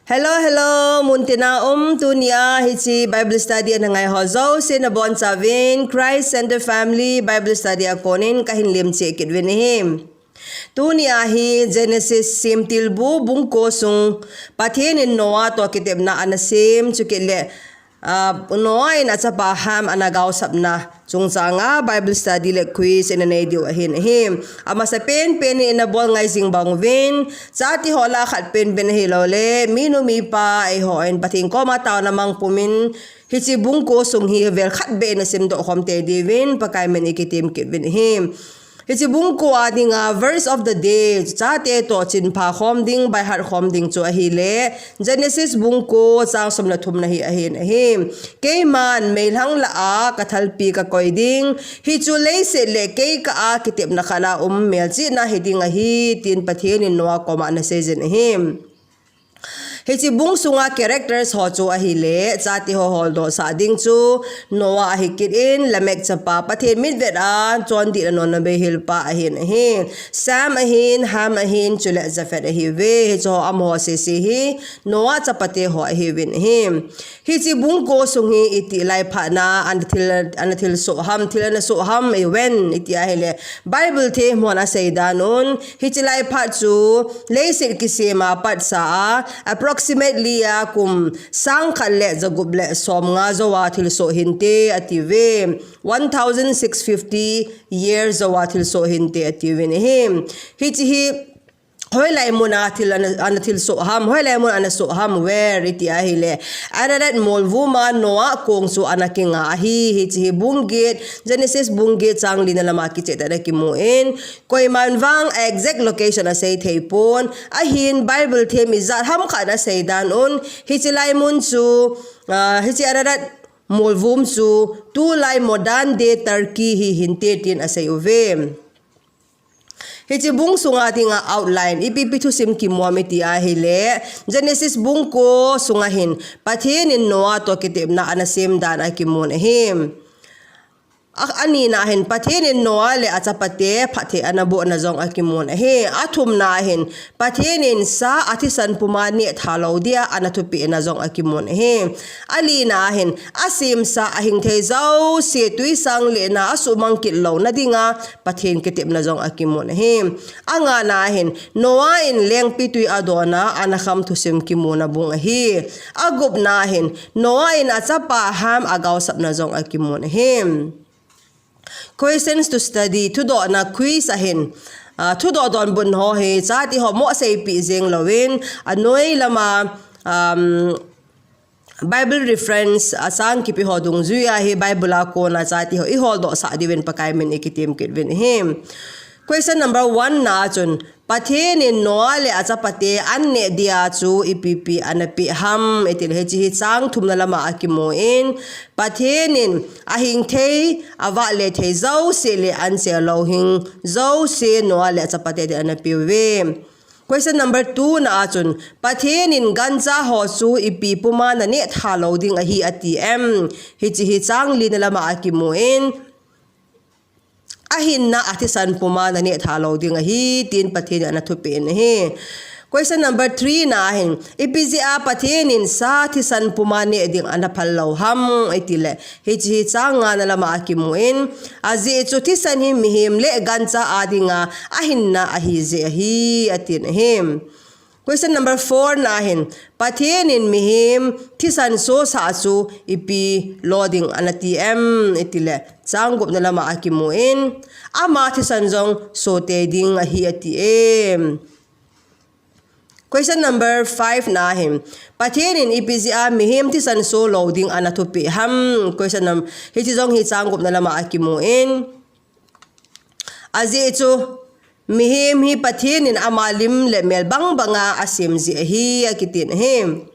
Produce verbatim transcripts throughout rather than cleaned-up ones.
Hello, hello, muntina um, tunia hiche Bible study ana ngai ho jouse nabonchauvin Christ Center Family Bible Study a konin kahin lemcheh kit uvin ahi. Tunia hi Genesis semtilbu bung ko sung Pathen in Noah toh kitepna ana sem chukit le, ah, Noah in achapa Ham ana gaosapna chungchanga Bible study le quiz ina nei diu ahin ahi. Amasapen pen in ina bol ngai jing bang uvin, chate ho lah a khat penpen ahilou le, minu mipa eiho in Pathen koma taona mang pumin, hiche bung ko sung hi vel khat beh ina simdoh khom tei diuvin, Pakai min in kitem kit uvin ahi. Hiche bung ko a dinga verse of the day, chate toh chinpha khom ding, baihat khom ding chu ahile, Genesis bung ko chang som le thumna hi ahin ahi. Keiman meilhang lah a kathalpi kakoi ding, hichu leiset le kei kah a kitepna khat a um melchihna hiding ahi, tin Pathen in Noah koma ana seijin ahi. Hiche bung sunga characters ho chu ahile, chate ho holdoh sah ding chu Noah ahi kit in, Lamech chapa, Pathen mitvet a chondih le nonna beihilpa ahin ahi. Shem ahin, Ham ahin, chule Japheth ahiuve. Hiche ho amaho sese hi Noah chapate ho ahiuvin ahi. Hiche bung ko sung hi iti lai phatna ana thil, ana thilsoh ham, thil ana soh ham, iven iti ahile, Bible themhon asei dan un, hiche lai phat chu leiset kisem a patsa a approximately a kum sang khat le jagup le som nga jou a thilsoh hinte atiuve. One thousand six fifty years jou a thilsoh hinte atiuvin ahi. Hiche hi hoilai mun a thil ana, ana thilsoh ham, hoilai mun ana soh ham, where iti ahile, Ararat molvum a Noah kong chu ana kinga ahi. Hiche hi bung get, Genesis bung get chang lina lama kicheh tah in akimun, koiman vang exact location asei thei pon, ahin Bible them ijat ham khat in asei dan un, hiche lai mun chu, ah, hiche Ararat molvum chu tulai modern day Turkey hi hinte tin asei uve. Hiche bung sunga dinga outline, ipi ipi thusim kimu ham iti ahile, Genesis bung ko sunga hin Pathen in Noah toh kitepna ana sem dan akimun ahi. A, anina hin Pathen in Noah le achapate phatthei ana bohna jong akimun ahi. Athumna hin Pathen in sa athisan puma neh tha lou dia ana thupehna jong akimun ahi. Alina hin asemsa ahing thei jouse twisang letna a suhmang kit louna dinga Pathen kitepna jong akimun ahi. Angana hin Noah in lengpitwi adon a ana kham thusim kimuna bung ahi. Agupna hin Noah in achapa Ham agaosapna jong akimun ahi. Questions to study, thudohna quiz ahin, ah, thudoh donbut ho hi chate ho mo seipeh jeng louvin, anoi lama, um, Bible reference achang kipe ho dungjuia hi Bible a kona chate ho iholdoh sah diuvin Pakai min in kitem kit uvin ahi. Question number one na chun, Pathen in Noah le achapate an neh dia chu ipi ipi ana peh ham, itile hiche hi chang thumna lama akimun, Pathen in ahing thei, avah le thei jouse le anche louhing jouse Noah le achapate din ana peuve. Question number two na a chun, Pathen in gancha ho chu ipi puma naneh tha lou ding ahi ati em? Hiche hi chang lina lama akimun, ahinna athisan puma naneh tha lou ding ahi, tin Pathen in ana thupeh in ahi. Question number three na hin, ipi jeh a Pathen in sa thisan puma neh ding ana phal lou ham, itile, hiche hi chang ngana lama akimun, ajeh chu thisan hi mihem le gancha a dinga ahinna ahi jeh ahi, atin ahi. Question number four na hin, Pathen in mihem thisan sosah chu ipi lo ding ana ti em? Itile, chang gupna lama akimun, ama thisan jong so tei ding ahi ati em? Question number five na hin, Pathen in ipi jeh a mihem thisan so lou ding ana thupeh ham? Question num-, hiche jong hi chang gupna lama akimun, ajeh chu mihem hi Pathen in ama lim le mel bang banga asem jeh ahi, akitin ahi.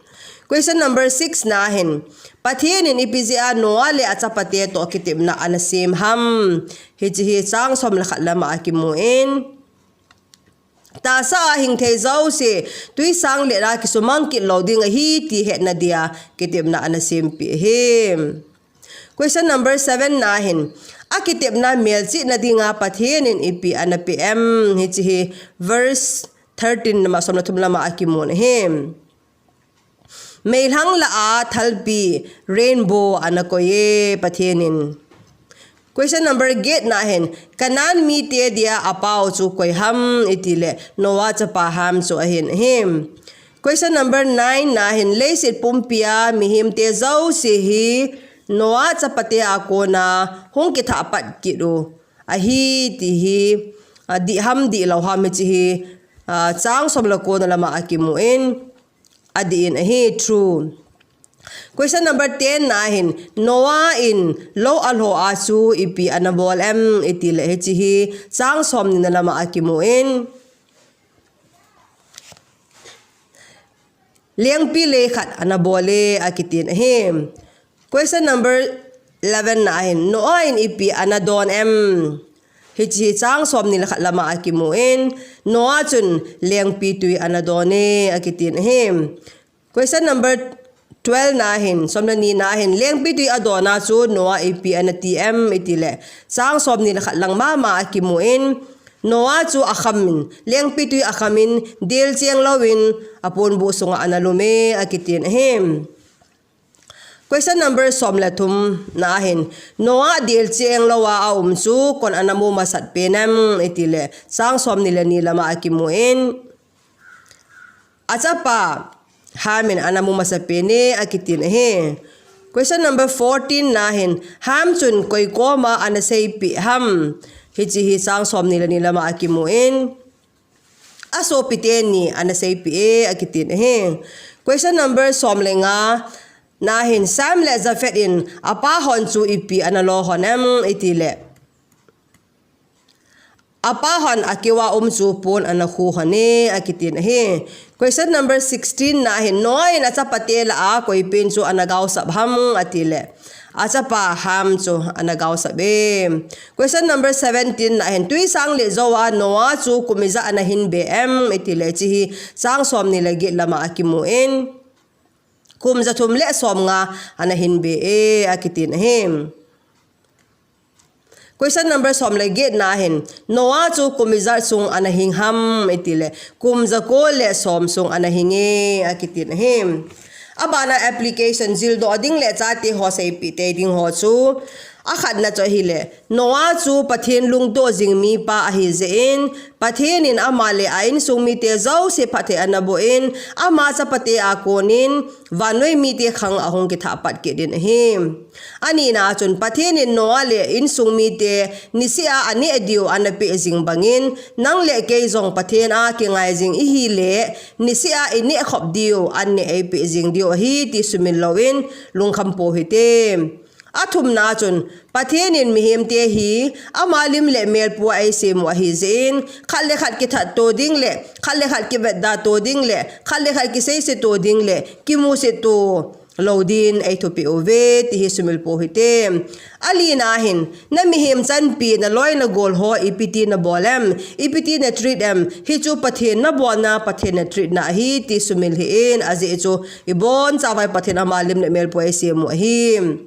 Question number six na hin, Pathen in ipi jeh a Noah le achapate toh kitepna ana sem ham? Hiche hi chang som le khat lama akimun, tahsa a hing thei jouse twisang letna kisumang kit lou ding ahi ti hetna dia kitepna ana sempeh ahi. Question number seven na hin, akitepna melchihna dinga Pathen in ipi ana peh em? Hiche hi verse thirteen lama, som le thum lama akimun ahi. Meilhang lah a thalpi rainbow ana koi e Pathen in. Question number get na hin, Canaan mite dia apao chu koi ham iti le Noah chapa Ham chu ahin ahi. Question number nine na hin, leiset pumpia mihemte jouse hi Noah chapate a kona hung kithah pat kit u ahi ti hi, a, dih ham dih lou ham hichi hi, a, chang som le ko na lama akimu in, adih in ahi, true. Question number ten na hin, Noah in lou alho a chu ipi ana bol em iti le hichi hi chang som ni na lama akimu in, lengpi lei khat ana bol e akitin ahi. Question number eleven na hin, Noah in ipi ana don em? Hichi hi chang som ni le khat lama akimu in, Noah chun lengpi tui ana don e akitin ahi. Question number twelve na hin, som le ni na hin, lengpi tui adon a chu Noah ipi ana ti em iti le, chang som ni le khat lang mama akimu in, Noah chu akham in, lengpi tui akham in, del cheng lou in, aponbuh sunga ana lum e akitin ahi. Question number som le thum na hin, Noah del cheng lou a aum chu koin ana mu masat pen em iti le, chang som ni le ni lama akimu in, achapa Ham in ana mu masa pen e akitin ahi. Question number fourteen na hin, Ham chun koi koma ana seipeh ham? Hichi hi chang som ni le ni lama akimu in, asopi teni ana seipeh e akitin ahi. Question number som le nga na hin, Shem le Japheth in apa hon chu ipi ana lo hon em iti le, apa hon akeu a um chu pon ana khu hon e akitin ahi. Question number sixteen na hin, Noah in achapate lah a koi pen chu ana gaosap ham ati le, achapa Ham chu ana gaosap e. Question number seventeen na hin, tui sang le jou a Noah chu kum ijat ana hin be em iti le, hichi hi chang som ni le get lama akimu in, kum ja thum le som nga ana hin be e akitin ahi. Question number som le get na hin, Noah chu kum ijat sung ana hing ham iti le, kum ja ko le som sung ana hing e akitin ahi. Abana application jildoh ding le chate ho seipeh tei ding ho chu, akhatna chu ahile, Noah chu Pathen lungtoh jing mipa ahi jeh in, Pathen in ama le a insung mite jouse phatthei ana boh in, ama chapate a konin vannoi mite khang ahung kithah pat kit in ahi. Anina chun, Pathen in Noah le insung mite niseh a aneh diu ana peh jing bangin, nang le kei jong Pathen a kingai jing ihi le, niseh a ineh khop diu an neh eipeh jing diu ahi ti sumil louvin lungkham pou hite. Athumna chun, Pathen in mihemte hi ama lim le mel pua eisem u ahi jeh in, khat le khat kithat to ding le, khat le khat kivetda to ding le, khat le khat kiseise to ding le, kimusit to lou din eithupi uve ti hi sumil pou hite. Alina hin, na mihem chanpi, na loi na gol ho ipi ti na bol em, ipi ti na treat em, hichu Pathen na bolna, Pathen na treatna ahi ti sumil hih in, ajeh chu ibon chavai Pathen ama lim le mel pua eisem u ahi.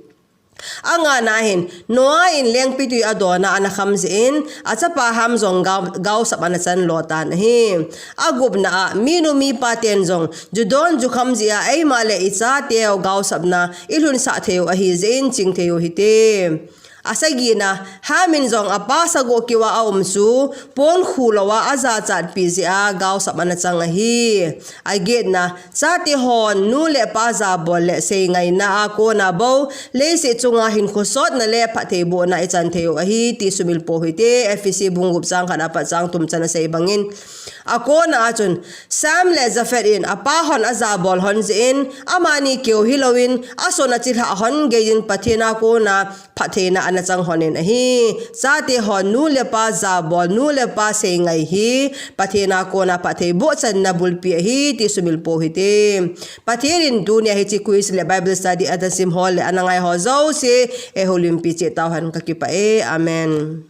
Angana hin, Noah in lengpitwi adon a ana kham jeh in, achapa Ham jong gao, gaosap ana chan lo tan ahi. Agupna a, minu mipa ten jong, ju don ju kham jeh a, eima le ichateu gaosapna, ilhunsah thei u ahi jeh in, ching thei u hite. Asagina, Ham in jong apa sagoh keu a aum chu, pon khu lou a ajachatpi jeh a, gaosap ana chang ahi. Agetna, chate hon nu le pa jabol le seingaina a kona bou, leiset chunga hinkho sotna le phattheibohna ichan thei u ahi, ti sumil pou hite, Ephesi bung gup chang khat apat chang thum chan asei bangin. Akona a chun, Shem le Japheth in apa hon ajabol hon jeh in, amani keu hilouvin, ason achilhah hon geiyin Pathen a kona, phattheina ana chang hon in ahi. Chate hon nu le pa jabol, nu le pa seingai hi, Pathen a kona phattheiboh channa bulpi ahi, ti sumil pou hite. Pathen in tunia hiche quiz le Bible study ana sim ho le ana ngai ho jouse, eihoulimpi cheh tauhen, kakipah e. Amen.